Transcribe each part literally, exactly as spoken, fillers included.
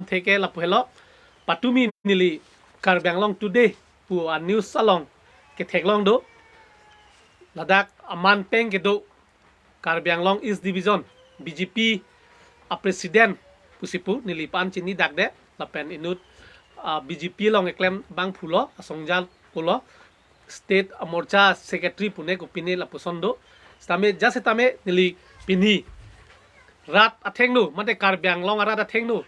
kethe ke lapu helo. Patumi neli Karbi Anglong Today pu a news along ketheklong do. Ladak aman peng kedo Karbi Anglong East Division B J P a president pusi pu neli pan chini dakde lapen inut, ah, B J P along eklem abang pulo, asongja pulo, state amorcha secretary pune kopine lapuson do. Sitame, ja sitame neli pini rat athengno, mate Karbi Anglong arat athengno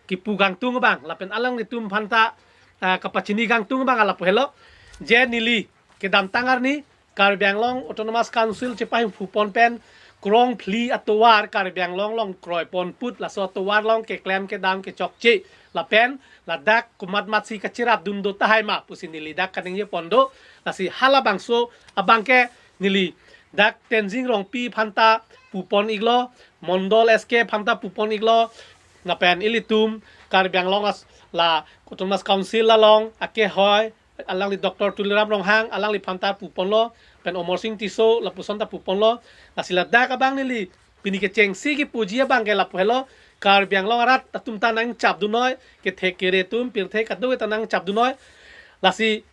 kipu kangtung abang lapen alanglitum aphanta, ah, kapachini kangtung abang lapu helo. Je neli kedamtang arni Karbi Anglong Autonomous Council chepahemphu pon pen krong phli atovar Karbi Anglong along kroi pon put, laso atovar along keklem kedam kechokche lapen ladak komat matsi kacherapdun do tahai ma pusi neli dak kaningje pon do. Lasi halabangso abang ke neli dak Tenzing Rongpi aphanta pu pon iklo, Mondol S K aphanta pu pon iklo, lapen ilitum Karbi Anglong as la Autonomous Council along akehoi alangli Doctor Tuliram Ronghang, alangli aphanta pu ponlo, pen Amarsing Tisso lapuson ta pu ponlo. Lasi ladak abang neli pini kechengsi kipuji abang ke lapu helo, Karbi Anglong arat atum ta nangchapdunnoi, kethek kere atum pirthe kado ta nangchapdunnoi. Lasi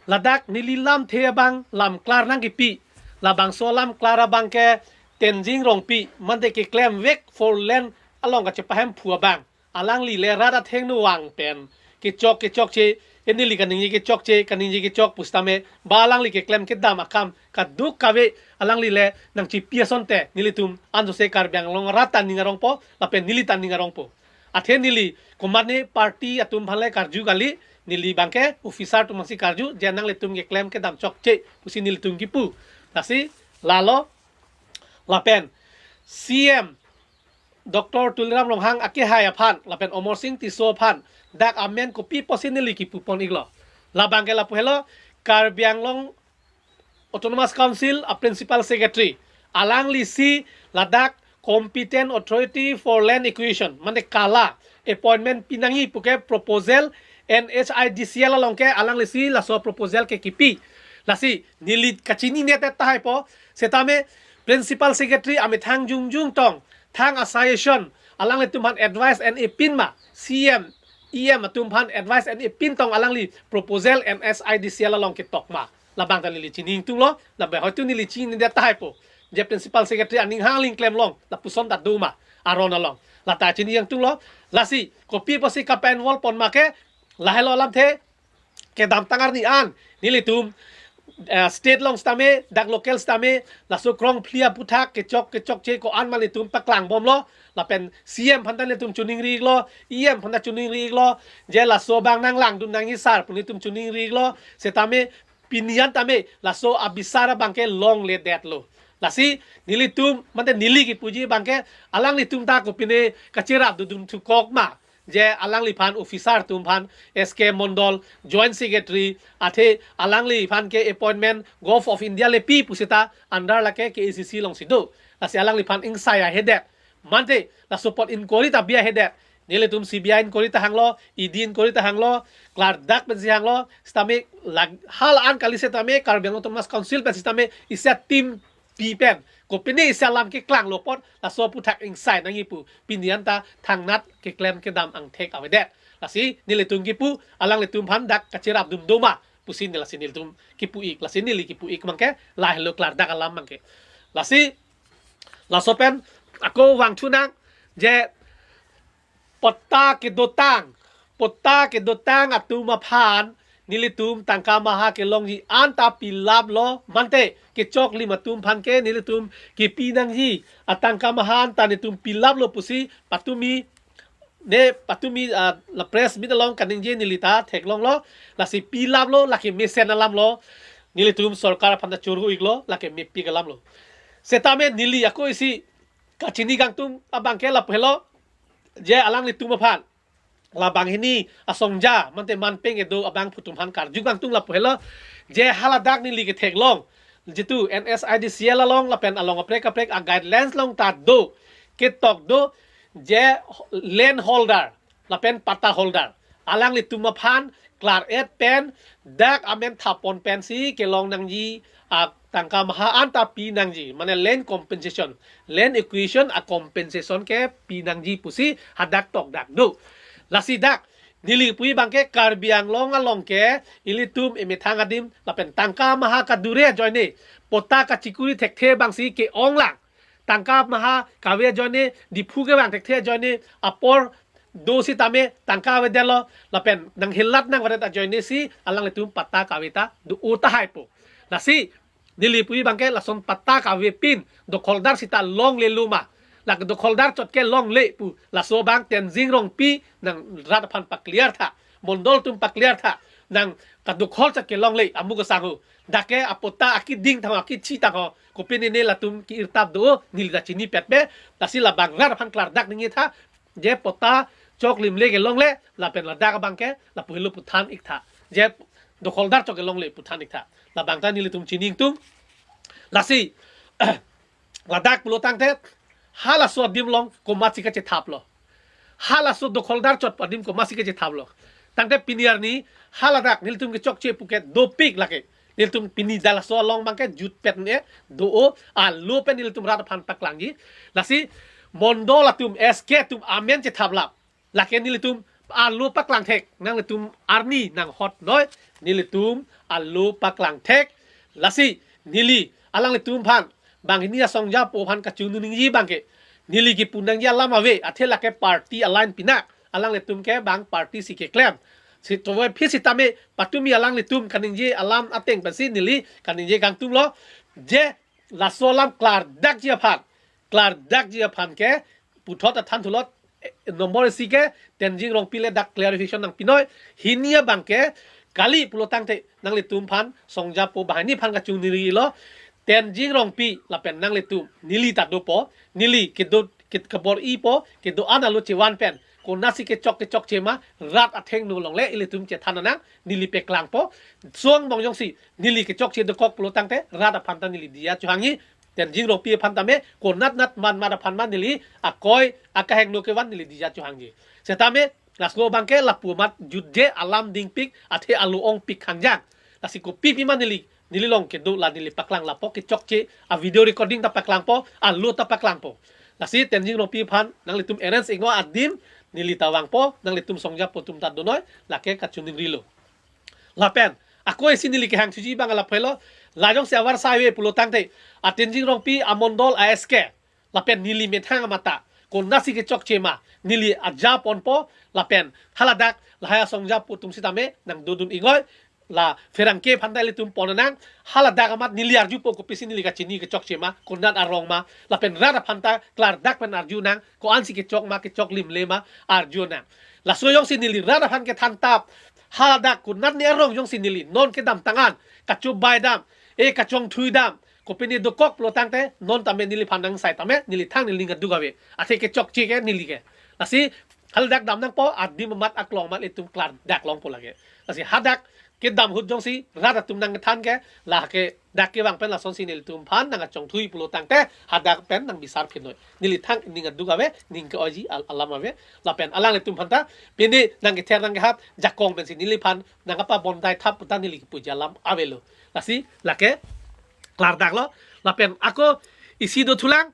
ladak neli lamthe abang lamklar nangkipi. Labangso lamklar abang ke Tenzing Rongpi mate keklem vek four lane along kachepahemphu abang, alangli le rat athengno vang pen kechok kechokche, e neli kaningje kechokche, kaningje kechok pusitame, ba alangli keklem kedam akam kaduk kave alangli le nangchipi asonte nelitum anjose Karbi Anglong arat ta ning arongpo lapen neli ta ning arongpo. Athe neli komatne party atum aphan le karju kali, neli abang ke officer atum aphansi karju, je nanglitum keklem kedam chokche pusi nelitum kipu. Lasi lalo lapen C M Doctor Tuliram Ronghang akehai aphan lapen Amarsing Tisso aphan dak amen kopi pusi neli kipu pon iklo. Labang ke lapu helo, Karbi Anglong Autonomous Council a Principal Secretary, alangli si ladak Competent Authority for Land Acquisition, mane KALA, appointment pinangji puke proposal N H I D C L along ke alanglisi laso proposal ke kipi. Lasi neli kachinine tahaipo, sitame Principal Secretary amethang jongjong tong, thang a suggestion, alanglitum aphan advice and opinion ma, C M, E M atum aphan advice and opinion tong alangli proposal N H I D C L along ketok ma. Labang ta neli chini ingtunglo, lapen hoitu neli chinine tahaipo. Je Principal Secretary aning hang ling klemlong, lapuson ta do ma, aron along. Lata chini ingtunglo, lasi kopi pusi kapa-involve pon ma ke, lahelo alamthe, kedamtang arni an nelitum, eh, state along sitame, dak local sitame, laso krong phli aputhak kechok kechokche ko-an ma nelitum paklang bomlo, lapen C M aphanta nelitum choningri iklo, E M aphanta choningri iklo, je laso abang nanglangdun nangji sar pu nelitum choningri iklo, sitame pini an tame laso abisar abang ke longledetlo. Lasi nelitum, mate neli kipuji abang ke, alanglitum ta kopine kacherapdun thukok ma, je alangliphan officer atum aphan S K Mondol, Joint Secretary, athe alangliphan ke appointment Govt of India le pi pusita under lake K A C C alongsi do. Lasi alangliphan ingsai ahedet. Mate laso apot inquiry ta bi ahedet. Nelitum C B I inquiry ta hanglo, E D inquiry ta hanglo, klardak pensi hanglo, sitame lag-, hala-an kali sitame Karbi Anglong Autonomous Council pen sitame isi a team pi pen, kopine isi alam keklanglo apot, laso aputhak ingsai nangji pu, pini an ta thangnat keklem kedam angthek avedet. Lasi nelitum kipu, alanglitum aphan dak kacherapdun do ma pusi neli, lasi nelitum kipu ik, lasi neli kipu ik abang ke, lahelo klardak alam abang ke. Lasi laso pen ako vangthu nang, je patta kedotang, patta kedotang atum aphan nelitum tangka maha kelongji anta pilaplo, mate kechoklim atum aphan ke nelitum kipi nangji atangka maha anta nelitum pilaplo pusi patumi, ne patumi, ah, la press meet along kaningje neli ta theklonglo, lasi pilaplo, lake mesen alamlo, nelitum sorkar aphan ta choro iklo, lake mepik alamlo. Sitame neli ako isi kachini kangtung abang ke lapu helo, je alanglitum aphan labang hini asongja mate manpeng kedo abangphu atum aphan karju kangtung lapu helo, je haladak neli ketheklong, jitu N H I D C L along lapen along kaprek kaprek a guidelines along ta do, ketok do, je land holder lapen patta holder, alanglitum aphan klar-et pen, dak amen thap pon pensi kelong nangji atangka maha anta pi nangji, mane land compensation, land acquisition a compensation ke pi nangji pusi hadak tokdak do. Lasi dak neli pu abangke Karbi Anglong along ke ilitum emethang adim lapen tangka maha kadure ajoine, patta kachikuri thekthe abangsi ke-ong lang. Tangka maha kave ajoine, Diphu kevang thekthe ajoine, apor do sitame tangka avedetlo, lapen nanghelat nangvaret ajoine si alanglitum patta kave ta do-o tahai pu. Lasi neli pu abangke lason patta kavepin dokholdar sita longlelo ma? Lake dokholdar chot ke longle pu, laso abang Tenzing Rongpi nang rat aphan pa-clear tha, mondol atum pa-clear tha, nang kadokhol chot ke longle amu kesang ho. Dak ke apatta akiding tangho, akichi tangho, kopine ne latum ki-irtap do, neli ta chinipet pe. Lasi labang rat aphan klardak ningje tha, je patta choklim le ke longle, lapen ladak abangke lapu helo pu than-ik tha, je dokholdar chot ke longle pu than-ik tha. Labang ta nelitum chini ingtung. Lasi ladak pulo tangte halaso adim along komatsi kachethaplo? Halaso dokholdar chot adim komatsi kachethaplo? Tangte pini arni haladak nelitum kechokche pu ke dopik lake. Nelitum pini dak laso along abangke jutpet ne do-o, alo pen nelitum rat aphan paklangji. Lasi mondol atum, S K atum amen chethaplap. Lake nelitum alo paklang thek, nanglitum arni nanghot noi, nelitum alo paklang thek. Lasi neli alanglitum aphan, banghini asongjapo aphan kachingdun ningje abangke, neli kipu nangji alam ave, athe lake party aline pinak, alanglitum ke bang party si keklem. Si towe phi sitame patumi alanglitum kaningje alam ateng pensi neli kaningje kangtung lo, je laso alam klardakji aphan, klardakji aphan ke puthot athan thulot, eh, nombor isi ke Tenzing Rongpi le dak clarification nangpi noi. Hini abangke kali pulo tangte nanglitum aphan, songjapo banghini aphan kachingdun ningje lo. Tenzing Rongpi lapen nanglitum, neli ta dopo, neli kedo, ke, kebor-ipo, kedo-an alo chevan pen, konatsi kechok kechokche ma, rat athengno along le ilitum chethan nang, neli paklangpo. Song bong jongsi neli kechokche dokok pulo tangte rat aphan ta neli diya chohangji. Tenzing Rongpi aphan tame konat nat man mat aphan ma neli akoi akahengno kevan neli diya chohangji. Setame laso abangke lapu amat jutje, alam dingpik, athe alo ongpik khangjang. Lasi kopi pima neli, neli along kedo la neli paklang lapo, kechokche a-video recording ta paklangpo, alo ta paklangpo. Lasi Tenzing Rongpi aphan nanglitum arrange ingno adim neli ta vangpo, nanglitum songjapo atum ta do noi, lake kachingdun ningri lo. Lapen ako isi neli kehang thuji abang lapu helo, la jongsi avarsai ave pulo tangte, a Tenzing Rongpi amondol a-S K, lapen neli methang amata, konatsi kechokche ma, neli aja ponpo, lapen haladak lahai asongjapo atum sitame nangdodun ingoi, la pherangke aphan ta ilitum pon nang, haladak amat neli arjupo, kopisi neli kachini kechokche ma, konat arong ma, lapen rat aphan ta klardak pen arju nang, ko-ansi kechok ma, kechoklim le ma, arju nang. Laso jongsi neli rat aphan kethan tap, haladak konat ne arong jongsi neli non kedamtang an, kachobai dam, e kachongthui dam, kopine dokok pulo tangte, non tame neliphan nangsai tame, neli thang neli ning aduk ave. Athe kechokche ke neli ke. Lasi haladak dam nangpo, adim amat aklong amat ilitum klardak longpo lake. Lasi hadak kedam ahut jongsi rat atum nangkethan ke, lake dak kevang pen lasonsi nelitum aphan nangkachongthui pulo tangte, hadak pen nangbisar phin noi. Neli thang ning aduk ave, ning ke-oiji al-, alam ave, lapen alanglitum aphan ta, pini nangkether nangkehap, jakong pensi neliphan nangkapabondai thap pu ta neli kipuji alam avelo. Lasi lake klardak lo, lapen ako isi do thulang,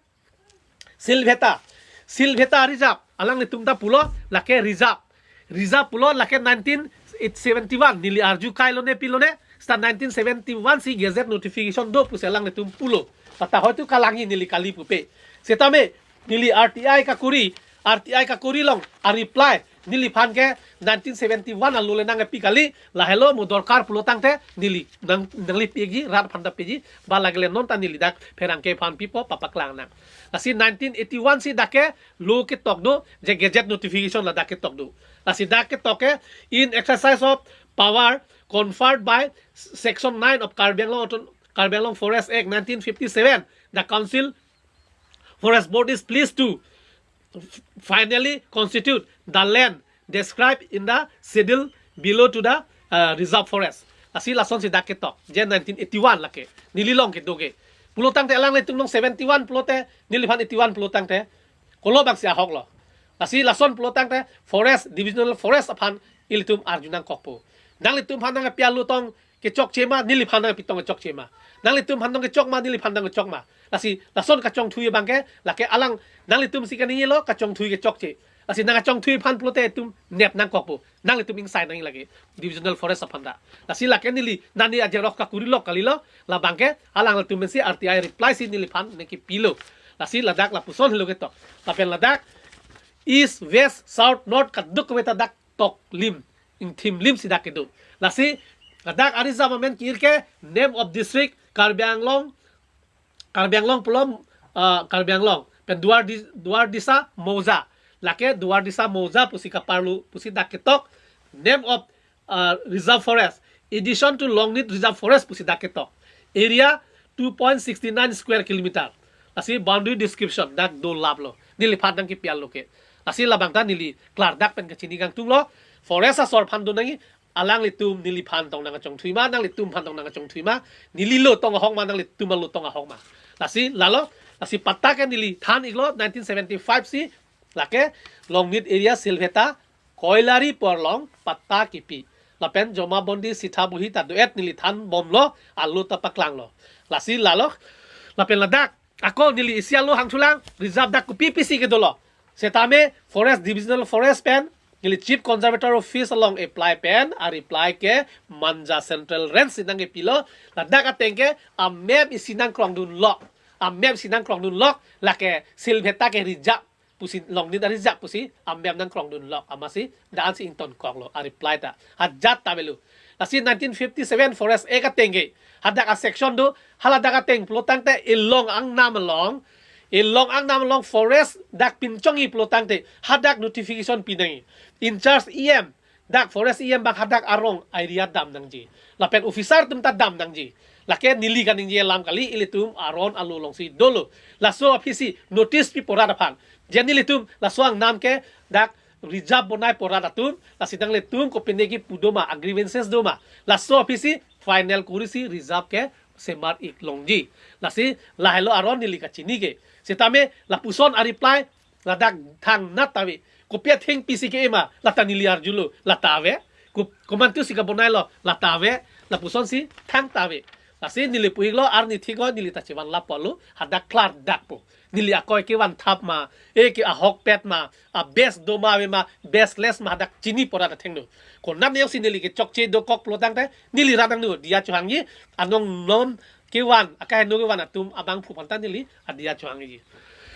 Silveta, Silveta reserve, alanglitum ta pulo, lake reserve. Reserve pulo lake nineteen seventy-one, neli arju kailo ne pilo ne, seta nineteen seventy-one si gazette notification do pusi alanglitum pulo. Lata hoitu kalangji neli kali pupe. Setame, neli R T I kakuri, R T I kakuri along, a-reply, neliphan ke nineteen seventy-one alo le nangpi kali, lahelo mo dorkar pulo tangte, neli nang, nangli piji, rat aphan ta piji, ba lake le non ta neli dak pherangke aphan pipo, papaklang nang. Lasi nineteen eighty-one si dak ke law ketok do, je gazette notification ladak ketok do. Lasi dak ketok ke, in exercise of power conferred by section nine of Karbi Anglong Auto-, Karbi Anglong Forest Act nineteen fifty-seven, the Council Forest Board is pleased to finally constitute the land described in the schedule below to the, uh, reserve forest. Lasi lasonsi dak ketok, je nineteen eighty-one lake, neli along kedo ke. Pulo tangte alanglitum along seventy-one pulote, neliphan eighty-one pulo tangte, kolo bangsi ahok lo. Lasi lason pulo tangte, forest, divisional forest aphan ilitum arju nangkokpo. Nanglitum aphan nangpi alo tong kechokche ma, neliphan nangpi tong kechokche ma. Nanglitum aphan tong kechok ma, neliphan tong kechok ma. Lasi, lason kachongthui abangke, lake alang, nanglitum si kaningje lo, kachongthui kechokche. Lasi nangkachongthui aphan pulote itum nep nangkokpo. Nanglitum ingsai nang lagi. Divisional Forest aphan ta. Lasi lake neli nani ajerok kakuri lok kalilo. Labang ke alanglitum pensi R T I reply si neliphan nangkepilo. Lasi ladak lapuson helo ketok. Lapen ladak East, West, South, North kaduk kave ta dak toklim, ingthimlim si dak kedo. Lasi ladak a-reserve amen ki-ir ke name of district Karbi Anglong, Karbi Anglong pulo, ah, Karbi Anglong. Pen Duar Di-, Duardisa Mouza. Lake Duardisa Mouza pusi kaparlu pusi dak ketok. Name of, ah, reserve forest. Addition to Longnit Reserve Forest pusi dak ketok. Area two point six nine square kilometer. Lasi boundary description dak dolaplo. Neliphan nangkepi-arlo ke. Lasi labang ta neli klardak pen kachini kangtunglo. Forest asor aphan do nangji, alanglitum neliphan tong nangkachongthui ma, nanglitum aphan tong nangkachongthui ma, neli lo tong ahok ma, nanglitum lo tong ahok ma. Lasi lalo, lasi patta ke neli than-iklo nineteen seventy-five si, lake Longnit area Silveta, Koilari pu arlong patta kipi. Lapen Jomabandi Sitha Bohi ta do-et neli thanbomlo, alo ta paklanglo. Lasi lalo, lapen ladak ako neli isi alo hangthulang, reserve dak kopi pisi kedolo. Setame Forest, Divisional Forest pen, neli Chief Conservator Office along apply pen, a-reply ke Manja Central Range si nangkepilo. Ladak ateng ke a-map isi nangkrongdunlok. A-map isi nangkrongdunlok, lake Silveta ke reserve pusi, Longnit a-reserve pusi a-map nangkrongdunlok. Amatsi da-an si ingtonkoklo, a-reply ta. Ajat ta avelo. Lasi nineteen fifty-seven Forest Act ateng ke, hadak a-section do, haladak ateng pulo tangte elong angnam along, elong angnam along forest dak pinchongji pulo tangte, hadak notification pi nangji. In charge E M, dak forest E M abang hadak arong area dam nangji. Lapen officer atum ta dam nangji. Lake neli kaningje alam kali, ilitum aron alo alongsi dolo. Laso aphisi notice pipo rat aphan. Je nelitum laso angnam ke dak reserve bonaipo rat atum, lasi nanglitum kopine kipu do ma, a-grievances do ma, laso aphisi final korisi reserve ke semar-ik longji. Lasi lahelo aron neli kachini ke. Setame lapuson a-reply ladak thangnat ta ave. Kopi athengpi si ke-e ma, lata neli arjulo, lata ave. Ko-, komantu si kabonailo, lata ave. Lapuson si thang ta ave. Lasi neli pu-iklo, arni thik-oi, neli ta chevan lapo lo, hadak klardakpo. Neli akoi kevan thap ma, e ke ahokpet ma, a-best do ma ave ma, baseless ma, hadak chinipo rat athengno. Konat ne-ong si neli kechokche dokok pulo tangte, neli rat nangno diya chohangji, anong non kevan, akaheno kevan atum abangphu aphan ta neli adiya chohangji.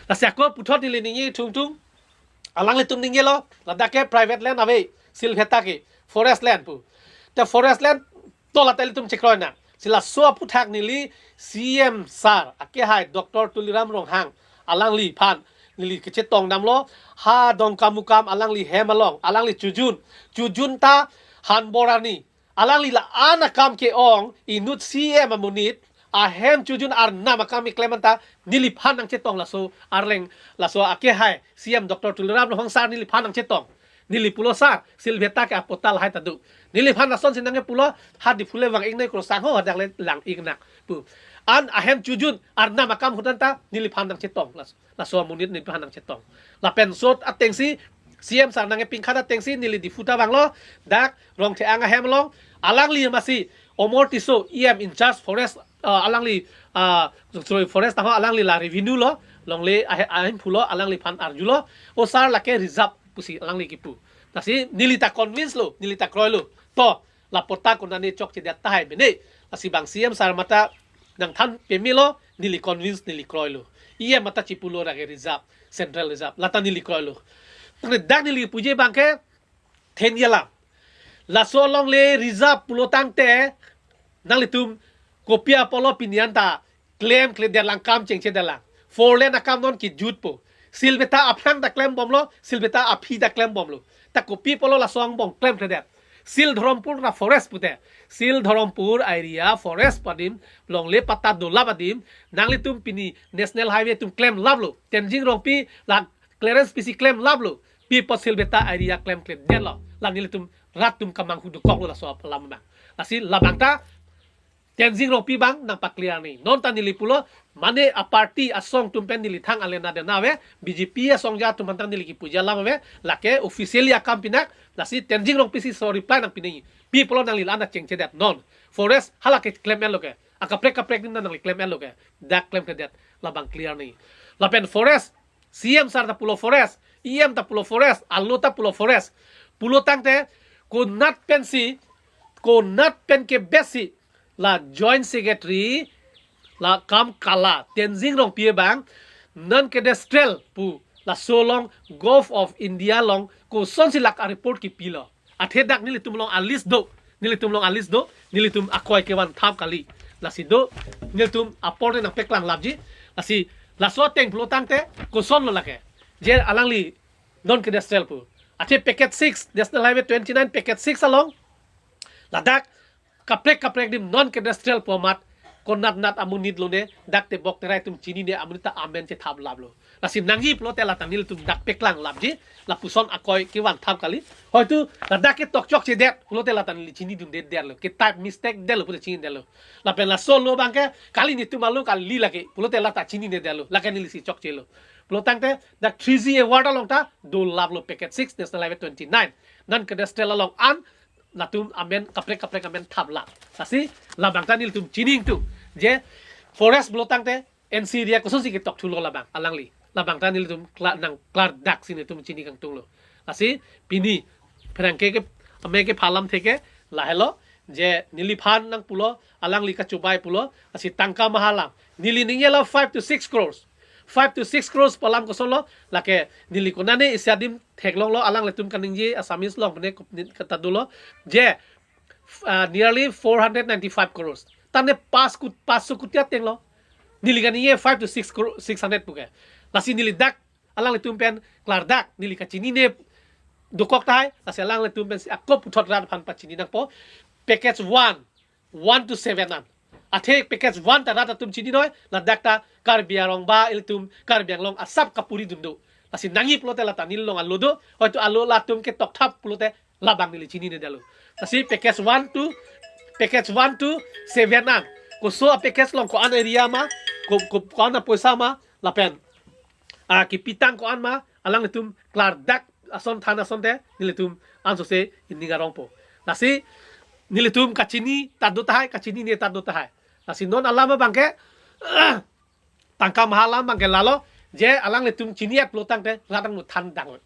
Lasi ako puthot neli ningje thungthung, alanglitum ningjelo, ladak ke private land ave, Silveta ke, forest land pu. Te forest land, to lata ilitum chekroi nang. Si laso aphuthak neli C M sir, akehai Doctor Tuliram Ronghang, alangliphan, neli kechetong damlo, ha Dongkamukam alangli hem along, alangli chojun, chojun ta hanbor arni, alangli la-an akam ke-ong, inut C M amonit, ahem chojun arnam akam keklem anta, neliphan nangchetong laso arleng, laso akehai, C M Doctor Tuliram Ronghang sir neliphan nangchetong. Neli pulo sir, Silveta ke apatta lahai ta do. Neliphan lason si nangkepulo, ha Diphu le vang-ik noi krosang ho, hadak le lang-ik nang. Pu. An ahem chojun, arnam akam ahut anta, neliphan nangchetong. Las-, laso amonit neliphan nangchetong. Lapen sot atengsi, C M sir nangkepingkhat atengsi, neli Diphu ta vanglo, dak Rongtheang ahem along, alangli amatsi, Omor Tisso, E M in charge forest, uh, alangli, uh, sorry, forest taho alangli la revenue lo, longle ahe-, ahemphu lo, alangliphan arjulo, o sir lake reserve pusi alangli kipu. Lasi neli ta convince lo, neli ta kroilo. To, la patta konane chokchedet tahai mene. Lasi bang C M sir mata nangthan pemelo, neli convince, neli kroilo. E M mata chipulo lake reserve, central reserve, lata neli kroilo. Tangte dak neli puji abang ke, thengji alam. Laso alongle reserve pulo tangte, nanglitum kopi apotlo pini anta klemkledet lang, kam chengchedet lang. Four lane akam non kejutpo. Silveta aphrang ta klembomlo, Silveta aphi ta klembomlo. Ta kopi apotlo laso angbong klemkledet. Sil Dharampur ta forest pute. Sil Dharampur area forest pu adim, longle patta dolap adim, nanglitum pini National Highway atum klemlaplo. Tenzing Rongpi la clearance pisi klemlaplo. Pi apot Silveta area klemkledetlo. La nelitum rat atum kamanghu dokoklo laso alam abang. Lasi labang ta Tenzing Rongpi abang nangpa-clear nangji. Non ta neli pulo, mane a-party asong atum pen neli thang alena dena ave, B J P asong aja atum aphan ta neli kipuji alam ave, lake officially akam pinak, lasi Tenzing Rongpi si laso reply nangpi nangji. Pi apotlo nangli la-an ta chengchedet non. Forest hala ke klem-etlo ke. Akaprek kaprek adim ta nangli klem-etlo ke. Dak klemkledet, labang clear nangji. Lapen forest, C M sir ta pulo forest, E M ta pulo forest, alo ta pulo forest. Pulo tangte konat pensi, konat pen ke besi la Joint Secretary la kam kala Tenzing Rongpi abang non-cadastral pu laso along Govt of India along kosonsi lake report kipilo. Athe dak nelitum along a-list do, nelitum along a-list do, nelitum akoi kevan thap kali. Lasi do, nelitum apor ne nangpeklang lapji. Lasi laso ateng pulo tangte kosonlo lake. Je alangli non-cadastral pu. Athe package six, National Highway twenty-nine package six along ladak kaprek kaprek adim non-cadastral pu amat konat nat amonit lone, dak tebok terai atum chinine amonit ta amen chethap laplo. Lasi nangji pulote lata nelitum dak peklang lapji, lapuson akoi kevan thap kali. Hoitu ladak ke tokchokchedet pulote lata neli chinidundedetlo, ke type mistake detlo pulote chinidetlo. Lapen laso alo abangke kali netum alo kali lake pulote lata chininedetlo, lake nelisi chokchelo. Pulo tangte dak three G award along ta dolaplo package six National Highway twenty-nine non-cadastral along an latum amen kaprek kaprek amen thap lap. Lasi labang ta nelitum chini ingtung je forest pulo tangte N C area kosonsi ketok thulo labang alangli. Labang ta nelitum kla-, nangklardak si netum chini kangtunglo. Lasi pini pherangke ke ame kepha alamthe ke lahelo je neliphan nangpulo, alangli kachubai pulo, lasi tangka maha alam. Neli ningjelo five to six crores. Five to six crores pu alam kosonlo, lake neli konane isi adim theklonglo, alanglitum kaningje Assamese along pene kup-, nit kata dolo je, uh, nearly four hundred ninety-five crores. Tane pas kut-, pas so kuti atenglo. Neli kaningje five to six crore, six hundred puke. Lasi neli dak alanglitum pen klardak, neli kachinine dokok tahai, lasi alanglitum pensi ako puthot rat aphan pachini nangpo. Package one, one to seven an. Athe package one ta rat atum chininoi, ladak ta Karbi Anglong ba ilitum Karbi Anglong asap kapuri dun do. Lasi nangji pulote lata neli along alo do, hoitu alo latum ketok thap pulote labang neli chininedetlo. Lasi package one to, package one to seven an. Koso a-package along ko-an area ma, ko, ko, ko-an apoisa ma, lapen a kipitang ko-an ma, alanglitum klardak ason than asonte nelitum ansose ining arongpo. Lasi nelitum kachini ta do tahai, kachinine ta do tahai. Lasi non alam abangke tangka maha alam abangke lalo je alanglitum chini-et pulo tangte rat angno than dang.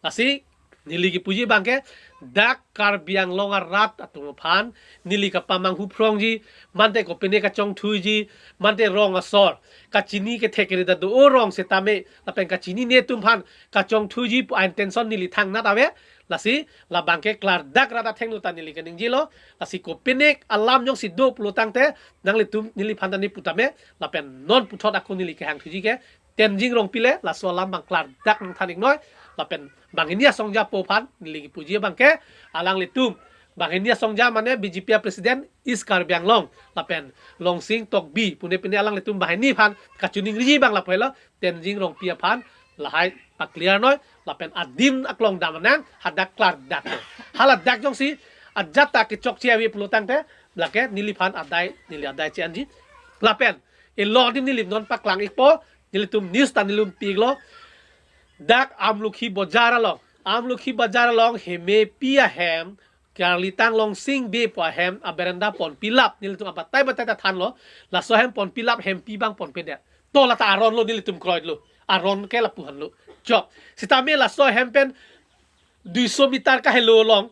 Lasi neli kipuji abangke dak Karbi Anglong arat atum aphan neli kapamanghu phrongji, mante kopine kachongthuiji, mante rong asor kachini kethek kere ta do-o rong setame lapen kachinine atum aphan kachongthuiji pu a-intention neli thangnat ave. Lasi labangke klardak rat athengno ta neli kaningjelo. Lasi kopine alam jongsi do pulo tangte nanglitum neliphan ta ne putame, lapen non puthot ako neli kehangthuji ke Tenzing Rongpi le laso alam abang klardak nangthan iknoi. Lapen banghini asongja apo aphan neli kipuji abangke alanglitum, banghini asongja mane B J P a-president East Karbi Anglong, lapen Longsing Tokbi pune pine alanglitum banghini aphan kachiningriji abang lapu helo, Tenzing Rongpi aphan lahai pa-clear noi, lapen adim aklong dam nang, hadak klardak noi. Haladak jongsi ajat ta kechokche ave pulo tangte, lake neliphan adai, neli adai che-enji. Lapen elo adim neli non paklang ikpo, nelitum news ta nelitum pi iklo. Dak Amlokhi Bazar along, Amlokhi Bazar along hemepi ahem, Karlitang Longsing Bey pu ahem a-veranda ponpilap, nelitum abatai batai ta thanlo. Laso ahem ponpilap, hempi abang ponpedet. To lata aron lo, nelitum kroilo. Aron ke lapu-anlo. Chok. Setame laso ahem pen duiso meter kahelo along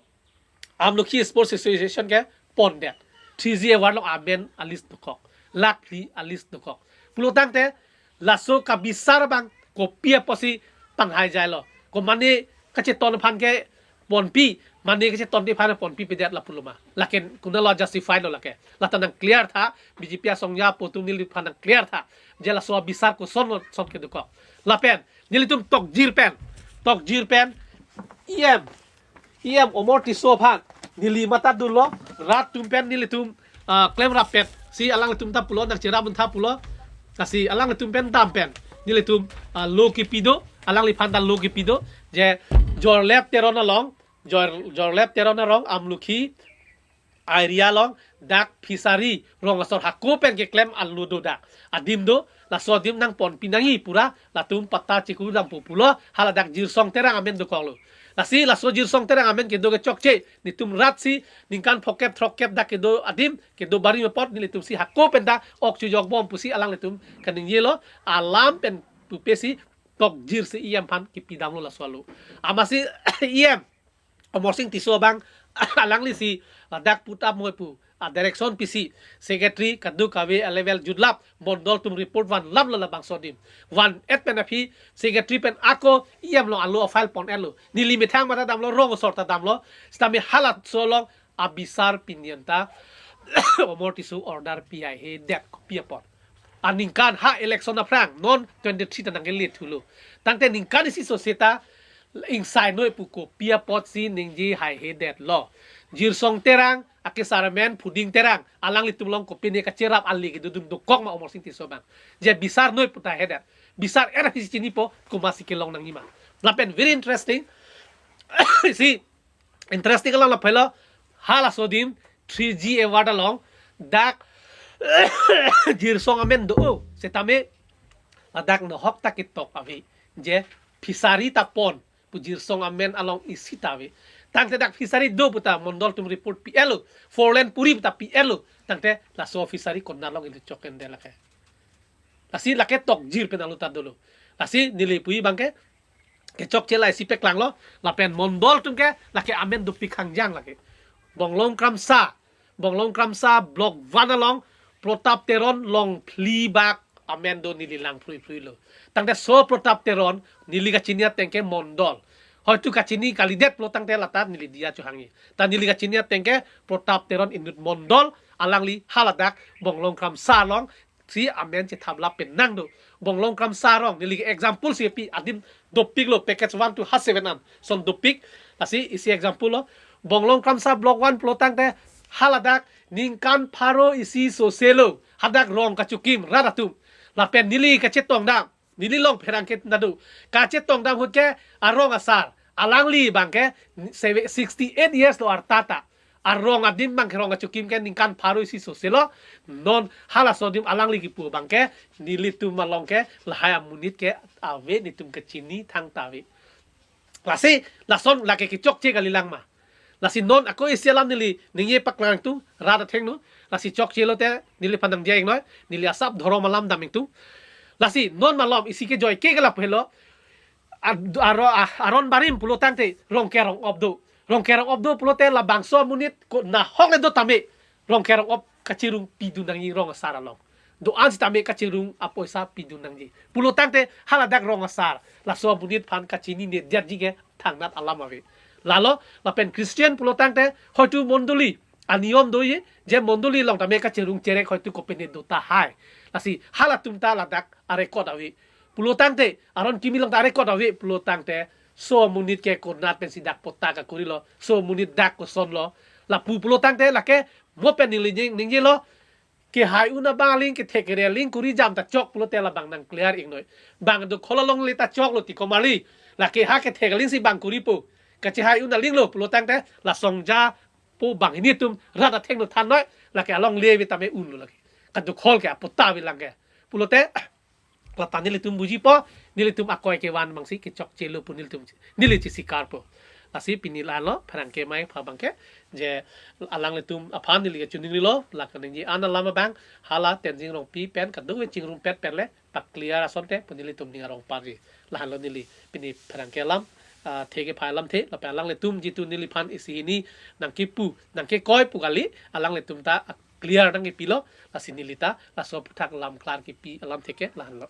Amlokhi Sports Association ke pondet. Three G award along amen a-list dokok. Lakh phli a-list dokok. Pulo tangte laso kabisar abang kopi apotsi panghaijai lo. Ko mane kacheton aphan ke ponpi, mane kachetonde aphan ponpipedet lapulo ma. Lake konatlo justify lo lake. Lata nang-clear tha, B J P asongja apo atum neliphan nang-clear tha. Je laso abisar koson lo, son kedokok. Lapen nelitum tokjir pen, tokjir pen E M, E M Omor Tisso aphan neli matha dunlo, rat atum pen nelitum, ah, klemrappet si alanglitum ta pulo, nangcherap un tha pulo. Lasi alanglitum pen dam pen nelitum, ah, lo kipi do, alangliphan ta lo kipi do. Je Jorlep Teron along, Jor-, Jorlep Teron arong Amlokhi area along dak fishery rong asor hako pen keklem alo do dak. Adim do, laso adim nangponpi nangji pura, latum patta chikudampo pulo, haladak Jirsong Terang amen dokoklo. Lasi laso Jirsong Terang amen kedo ke chokche, netum rat si ningkan phokep throkkep dak kedo adim, kedo barim apot nelitum si hako pen dak ok chujokbom pusi alanglitum kaningjelo, alam pen pupe si tokjir si E M aphan kipi damlo laso alo. Amatsi E M Amarsing Tisso abang alangli si ladak put up moi pu a direction pisi secretary kadokave a level jutlap mondol atum report vanlaplo labangso adim. Van-et pen aphi secretary pen ako E M along alo a file pon-etlo. Neli methang mata damlo, rong asor ta damlo. Sitame halaso along abisar pini anta Amarsing Tisso order pi haihedet, kopi apot. Aningkan ha election aphrang non twenty-three ta nangkele thulo. Tangte ningkan isi sose ta ingsai noi pu kopi apotsi ningje haihedetlo. Jirsong Terang, akesar amen Phuding Terang, alanglitum along kopine kacherap ali kedodun dokok ma Amarsing Tisso abang. Je bisar noi pu ta hedet. Bisar-et aphi si chinipo komatsi kelong nangjima. Lapen very interesting. Isi interesting alam lapu helo, halaso adim three G award along dak Jirsong amen do, setame ladak nohok ta ketok ave, je fishery ta pon pu Jirsong amen along isi ta ave. Tangte dak fishery do pu ta mondol atum report pi-etlo, four lane puri pu ta pi-etlo. Tangte laso fishery konat along ilu chok-en de lake. Lasi lake tokjir pen alo ta dolo. Lasi neli pu abangke kechokche la isi paklanglo, lapen mondol atum ke lake amen dopik hangjang lake. Bonglong Kramsa, Bonglong Kramsa Block one along Protap Teron along phli bak amen do, neli lang phrui phruilo. Tangte so Protap Teron neli kachini ateng ke mondol. Hoitu kachini kalidet pulo tangte lata neli diya chohangji. Ta neli kachini ateng ke Protap Teron inut mondol, alangli haladak Bonglong Kramsa along si amen chethap lap pen nang do. Bonglong Kramsa arong, neli example si pi, adim dopiklo, package one to ha seven an son dopik. Lasi isi example lo. Bonglong Kramsa Block one pulo tangte haladak ningkan pharo isi soselo hadak rong kachokim rat atum. Lapen neli kachetong dam, neli along pherangke ta do. Kachetong dam ahut ke arong asar, alangli abangke sixty-eight years lo arta ta. Arong adim abangke rong kachokim ke ningkan pharo isi soselo. Non halaso adim alangli kipu abangke nelitum along ke lahai amonit ke ave, netum kachini thangta ave. Lasi lason lake kechokche kalilang ma. Lasi non ako isi alam neli ningje paklang ingtung, rat athengno. Lasi chokche lote neliphan nangdiya ingnoi, neli asap dhorom alam dam ingtung. Lasi non malom isi kejoi ke lapu helo. Ad-, aro-, ah, aron barim pulo tangte Rongker Rong-op do. Rongker Rong-op do pulote labangso amonit ko nahok le do tame Rongker Rong-op kachirung pidun nangji rong asar along. Do-an sitame kachirung apoisa pidun nangji. Pulo tangte haladak rong asar, laso amonit aphan kachinine detji ke thangnat alam ave. Lalo lapen Christian pulo tangte hoitu mondoli aniyom doji, je mondoli along tame kachirung cherek hoitu kopine do tahai. Lasi halatum ta ladak arecord ave. Pulo tangte aron kimi along ta arecord ave pulo tangte, so amonit ke konat pensi dak patta kakorilo, so amonit dak kosonlo, lapu pulo tangte lake mo pen neli ning-, ningjelo, kehai un abang aling, kethek kere aling kori jam ta chok pulote labang nang clear ingnoi. Bang dokhol along le ta choklo tiko mali. Lake ha kethek aling si bang koripo. Kachehai un aling lo pulo tangte la Songja po banghini atum rat athengno thannoi. Lake along le ave tame unlo lake. Kadokhol ke apatta ave lang ke. Pulote lata nelitum bujipo, nelitum akoi kevan abangsi kechokchelo pu nelitum, neli chesikarpo. Lasi pini lalo pherangke amei aphan abangke, je alanglitum aphan neli kachiningrilo, la kaningje an alam abang, hala Tensing Rongpi pen kadokave chingrumpet pen le pa clear asonte pu nelitum ning arong parji. Lahenlo neli pini pherangke alam, ah, the kephai alamthe, lapen alanglitum jitu neliphan isi hini nangkipu, nangkekoi pu kali, alanglitum ta clear nangkipilo, lasi neli ta laso aphuthak lam clear kipi alamthe ke lahenlo.